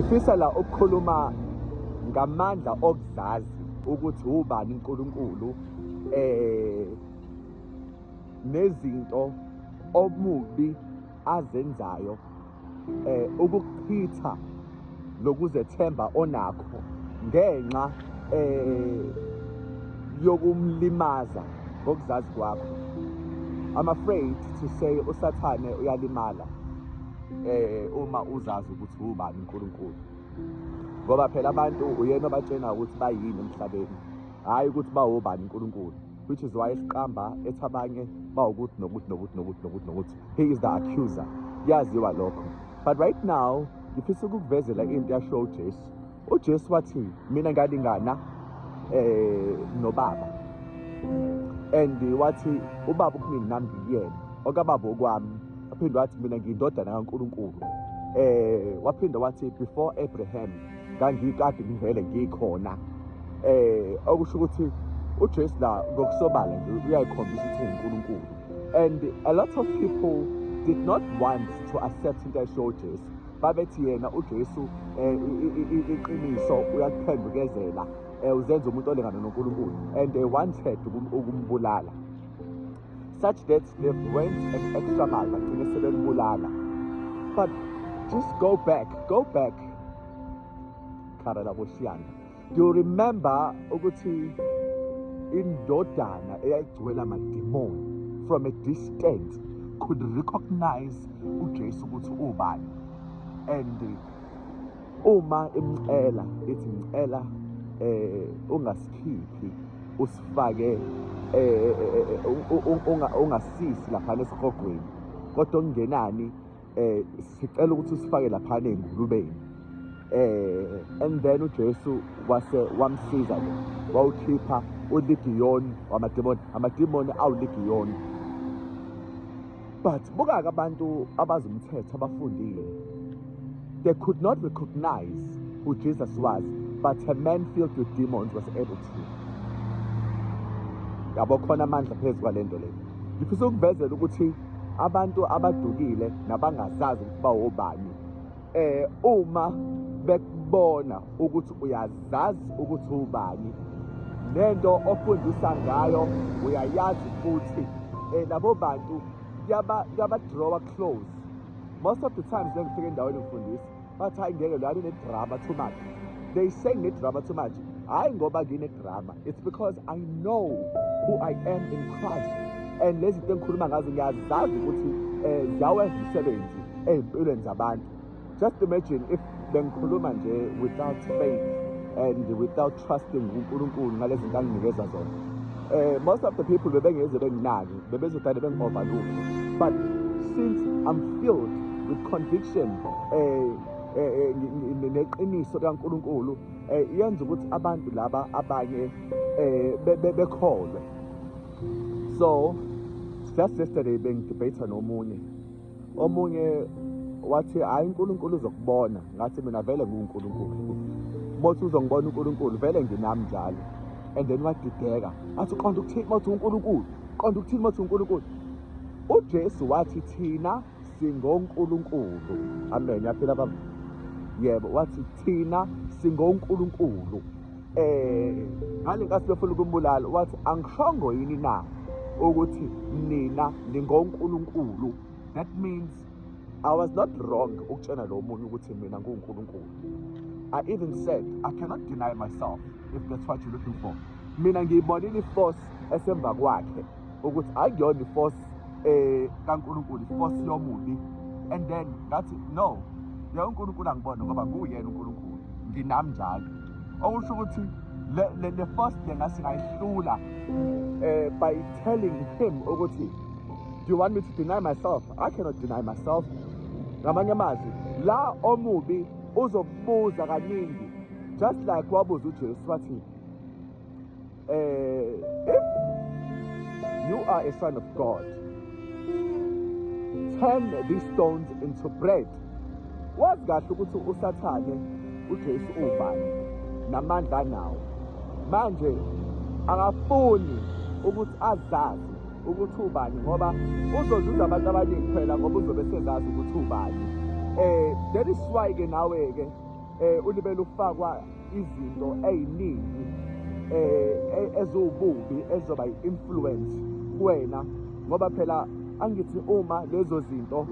Ngifisa la ukukhuluma ngamandla okuzazi ukuthi ubani uNkulunkulu nezinto omubi azenzayo ukuchitha lokuzethemba onakho ngenxa yokumlimaza ngokuzazi kwakho. I'm afraid to say uSathane uyalimala uma uzazi ukuthi ubani uNkulunkulu, ngoba phela abantu uyena obatshena ukuthi bayini emhlabeni, hhayi ukuthi bawobani uNkulunkulu, which is why esiqamba ethi abanye bawukuthi nokuthi nokuthi nokuthi nokuthi nokuthi. He is the accuser, kuyaziwa lokho. But right now ngifisa ukukuvezela into yasho uJesu. UJesu wathi mina ngalingana nobaba, and wathi ubaba ukumina nami ngikuyena, okababa okwami. Waphinde wathi mina ngiyindodana kaNkulunkulu. Waphinde wathi before Abraham ngangikade ngivele ngikhona. Okusho ukuthi uJesu la ngokusobala nje uyayikhombisa ukuthi uNkulunkulu. And a lot of people did not want to accept into esho uJesu. Babethi yena uJesu iqiniso uyakuphendukezela, uzenza umuntu olingana noNkulunkulu, and they wanted ukumbulala, such that they went an extra mile, bagcine sebembulala. But just go back, go back, Karela Boshiyana. Do you remember ukuthi indodana eyayigcwele amadimoni from a distance could recognize uJesu ukuthi ubani? And uma imcela ithi ngicela ungasikhiphi usifake ungasisi lapha esihogweni, kodwa okungenani sicela ukuthi usifake lapha ey'ngulubeni. And then uJesu wase wamsiza ke, wawukhipha uligiyoni wamademoni, amademoni awuligiyoni. But buka-ke abantu abazi umthetho abafundile, they could not recognize who Jesus was, but a man filled with demons was able to. Yabo, khona amandla phezu kwalento le. Ngifisa ukuvezela ukuthi abantu abadukile nabangazazi ukuthi bawobani, uma bekubona ukuthi uyazazi ukuthi ubani, nento ofundisa ngayo uyayazi futhi, labo bantu kuyaba draw close. Most of the times ngifika endaweni ngifundisa, bathi hayi ngeke lwana une-drama too much. They say ngine-drama too much. Hhayi ngoba ngine-drama, it's because I know who I am in Christ, and lezi zinto engikhuluma ngazo ngiyazazi ukuthi ziyawenza umsebenzi ey'mpilweni zabantu. Just imagine if bengikhuluma nje without faith and without trusting uNkulunkulu ngalezi zinto anginikeza zona, most of the people bebengeze benginaki, bebezodane bengi-overlook. But since I'm filled with conviction neqiniso likaNkulunkulu, yenza ukuthi abantu laba abanye bekholwe. So just yesterday bengidebate nomunye, omunye wathi hayi uNkulunkulu uzokubona. Ngathi mina vele ngiwuNkulunkulu, mothi uzongibona uNkulunkulu, vele nginami njalo. And then wadideka, athi uqonda ukuthini mothi uNkulunkulu, qonda ukuthini mothi uNkulunkulu? UJesu wathi thina singoNkulunkulu. Amen. Yaphila baba. Yebo, wathi thina singoNkulunkulu. Ngale nkathi befuna ukumbulala wathi angishongo yini na ukuthi nina ningoNkulunkulu? That means I was not wrong ukutshena lo munye ukuthi mina nguNkulunkulu. I even said I cannot deny myself, if that's what you're looking for. Mina ngiyibonile iforce esemva kwakhe ukuthi akuyona iforce kaNkulunkulu, iforce yomubi. And then ngathi no, yena uNkulunkulu angibona ngoba nguyena uNkulunkulu, nginami njalo. Okusho ukuthi le force le ngase ngayihlula by telling him ukuthi do you want me to deny myself? I cannot deny myself. Ngamanye amazwi la omubi uzokubuza kaningi, just like wabuza uJesu wathi if you are a son of God, turn these stones into bread. Wazi kahle ukuthi uSathane uJesu ubani namandla anawo. Manje akafuni ukuthi azazi ukuthi ubani, ngoba uzozuza abantu abaningi phela, ngoba uzobe sezazi ukuthi ubani. That is why ke nawe ke Ulibele ukufakwa izinto ey'ningi eziwububi ezizoba i-influence kuwena, ngoba phela angithi uma lezo zinto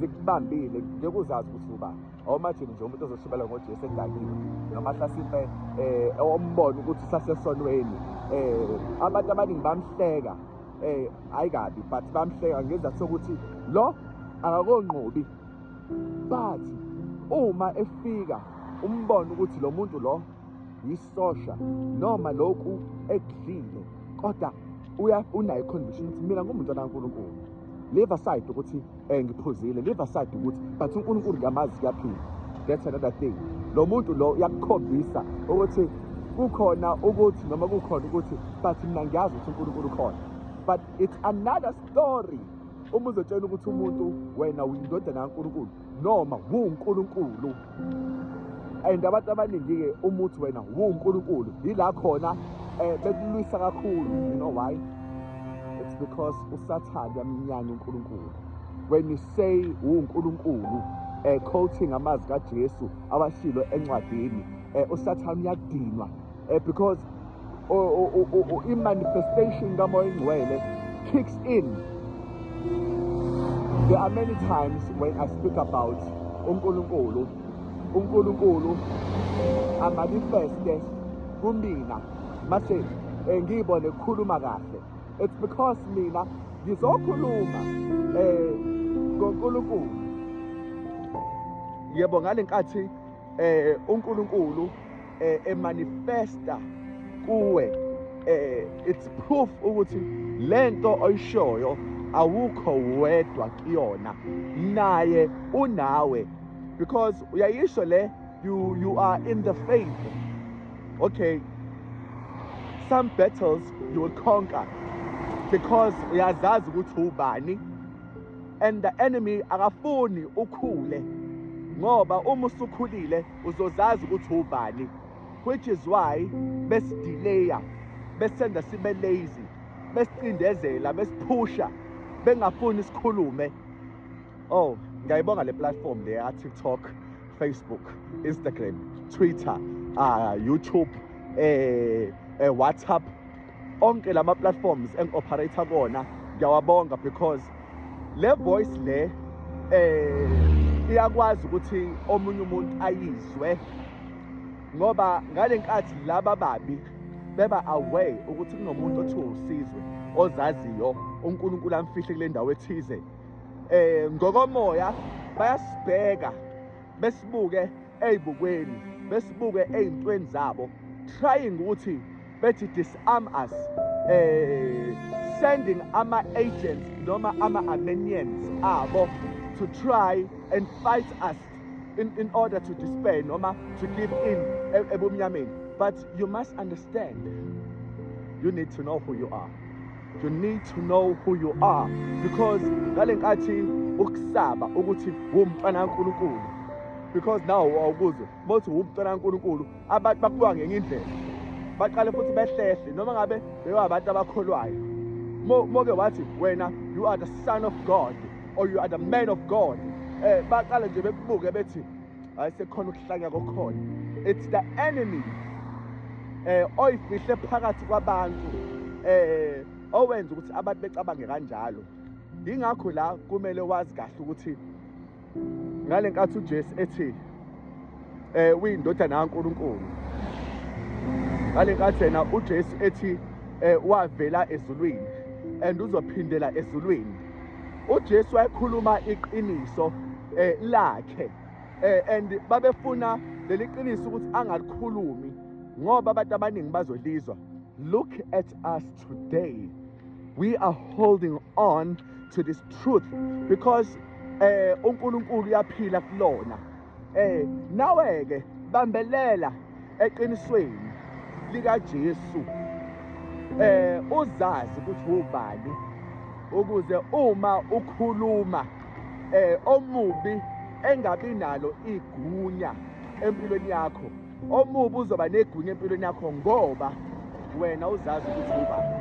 zikubambile ngeke uzazi ukuthi ubani. Awumajini nje umuntu ozoshubela ngoJesu edakiwe noma hlasimpe ombona ukuthi usasesonweni. Abantu abaningi bamhleka, hayi kabi, but bamhleka ngezathu sokuthi lo akakonqobi. But uma efika umbona ukuthi lo muntu lo yisosha noma lokhu ekudlile, kodwa unayo i-conviction ukuthi mina ngumntwana kaNkulunkulu. Leave aside ukuthi ngiphuzile, leave aside ukuthi but uNkulunkulu ngiyamazi kuyaphila. That's another thing. Lo muntu lo uyakukhombisa ukuthi kukhona ukuthi noma kukhona ukuthi, but mina ngiyazi ukuthi uNkulunkulu ukhona. But it's another story uma uzotshela ukuthi umuntu wena uyindodana kaNkulunkulu noma wuNkulunkulu. And abantu abaningi-ke uma uthi wena wuNkulunkulu, yila khona bekulwisa kakhulu. You know why? It's because uSathane uyamnyanya uNkulunkulu. When you say wuNkulunkulu, quoting amazwi kaJesu awashilo encwadini, uSathane uyadinwa, because i-manifestation kaMoya Ingcwele kicks in. There are many times when I speak about uNkulunkulu, uNkulunkulu amanifeste kumina mase ngiyibone kukhuluma kahle. It's because mina ngizokhuluma ngoNkulunkulu. Yebo, ngalenkathi uNkulunkulu emanifesta kuwe, it's proof ukuthi lento oyishoyo awukho wedwa kuyona, naye unawe, because uyayisho le, you are in the faith. Okay, some battles you will conquer because uyazazi ukuthi ubani, and the enemy akafuni ukhule, ngoba uma usukhulile uzozazi ukuthi ubani, which is why besidelaya, besenza sibe lazy, besicindezela, besiphusha, bengafuni sikhulume. Oh, ngiyayibonga le platform le ya TikTok, Facebook, Instagram, Twitter, YouTube, WhatsApp, onke lama platforms engi-operate kona ngiyawabonga, because le voice le iyakwazi ukuthi omunye umuntu ayizwe, ngoba ngalenkathi laba babi beba aware ukuthi kunomuntu othiwa uSizwe ozaziyo uNkulunkulu amfihle kule ndawo ethize, ngokomoya bayasibheka, besibuke ey'bukweni, besibuke ey'ntweni zabo, trying ukuthi bethi disarm us, sending ama-agents noma ama-Armenians abo to try and fight us in order to despair noma to give in ebumnyameni. But you must understand, you need to know who you are. You need to know who you are, because ngale nkathi ukusaba ukuthi umntwana kaNkulunkulu, because now awukuzwe mawuthi umntwana kaNkulunkulu, abantu bakubuka ngenye indlela, baqale futhi behlehle, noma ngabe bewabantu abakholwayo. Moke wathi wena you are the son of God or you are the man of God, baqale nje bekubuke bethi hayi, sekukhona ukuhlanya kokhona. It's the enemy oyifihle phakathi kwabantu, owenza ukuthi abantu becabange kanjalo. Ingakho la kumele wazi kahle ukuthi ngale nkathi uJesu ethi uyindodana kaNkulunkulu, ngale nkathi yena uJesu ethi wavela ezulwini and uzophindela ezulwini, uJesu wayekhuluma iqiniso lakhe, and babefuna leli qiniso ukuthi angalikhulumi ngoba abantu abaningi bazolizwa. Look at us today, we are holding on to this truth because uNkulunkulu uyaphila kulona. Nawe ke bambelela eqinisweni lika Jesu, uzazi ukuthi ubani, ukuze uma ukhuluma omubi engabi nalo igunya empilweni yakho. Omubi uzoba negunya empilweni yakho ngoba wena uzazi ukuthi ubani.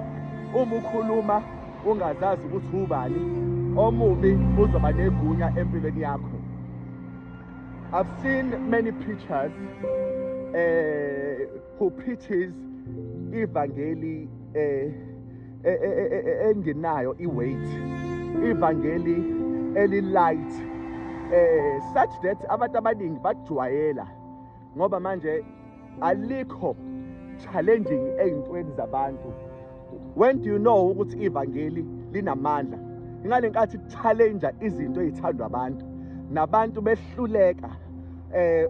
Uma ukhuluma ungazazi ukuthi ubani, omubi uzoba negunya empilweni yakho. I've seen many preachers who preaches ivangeli engenayo i-weight, ivangeli eli-light, such that abantu abaningi bajwayela ngoba manje alikho challenging ey'ntweni zabantu. When do you know ukuthi ivangeli linamandla? Ingale nkathi challenge izinto ey'thandwa abantu, nabantu behluleka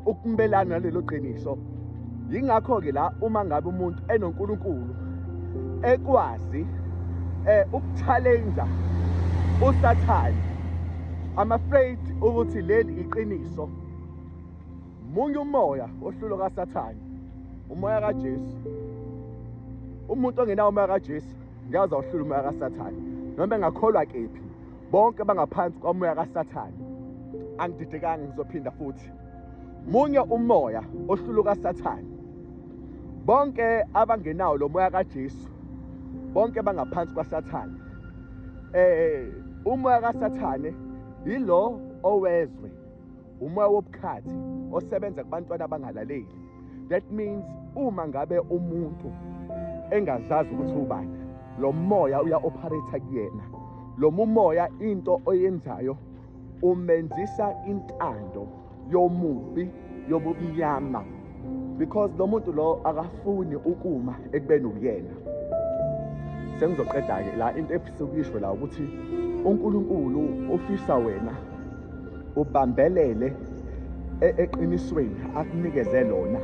ukumbelana nalelo qiniso. Yingakho ke la uma ngabe umuntu enoNkulunkulu ekwazi ukuchallenge uSathane, I'm afraid ukuthi leli iqiniso. Munye umoya ohlulo kaSathane, umoya kaJesu. Umuntu ongenawo umoya kaJesu ngeke awuhlula umoya kaSathane, noma engakholwa kephi, bonke bangaphansi kwamoya kaSathane. Angididekanga, ngizophinda futhi. Munye umoya ohlulu kaSathane, bonke abangenawo lo moya kaJesu bonke bangaphansi kwaSathane. Umoya kaSathane yilo owezwe, umoya wobukhathi osebenza kubantwana abangalaleli. That means uma ngabe umuntu engazazi ukuthi ubani, lo moya uya-operate kuyena. Lo mumoya, into oyenzayo umenzisa intando yomubi yobumnyama, because lo muntu lo akafuni ukuma ekubeni uyena. Sengizoqeda-ke la, into efisa ukuyisho la ukuthi uNkulunkulu ufisa wena ubambelele eqinisweni akunikeze lona,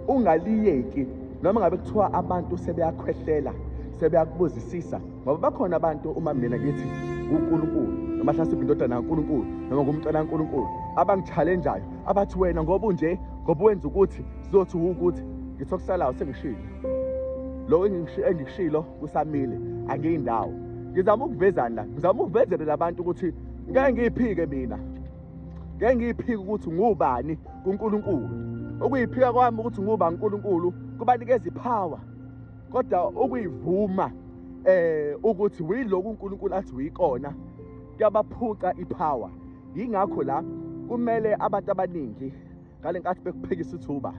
ungaliyeki noma ngabe kuthiwa abantu sebeyakhwehlela, sebeyakubuzisisa, ngoba bakhona abantu uma mina ngithi uNkulunkulu noma hlasimbe indodana kaNkulunkulu noma ngumntwana kaNkulunkulu abangi-challengeayo, abathi wena ngoba unje, ngoba wenza ukuthi sizothi ukuthi ngithi okusalayo sengishilo. Lokho engikushilo kusamile, angiyindawo. Ngizama ukuvezani la? Ngizama ukuvezela labantu ukuthi ngeke ngiyiphike mina, ngeke ngiyiphike ukuthi ngubani kuNkulunkulu. Ukuyiphika kwami ukuthi ngubani uNkulunkulu kubanikeza ipower, kodwa ukuyivuma ukuthi uyiloku uNkulunkulu athi uyikona kuyabaphuca ipower. Yingakho la kumele abantu abaningi ngale nkathi bekuphikisa ithuba,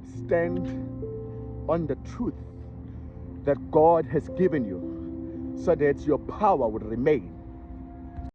stand on the truth that God has given you so that your power will remain.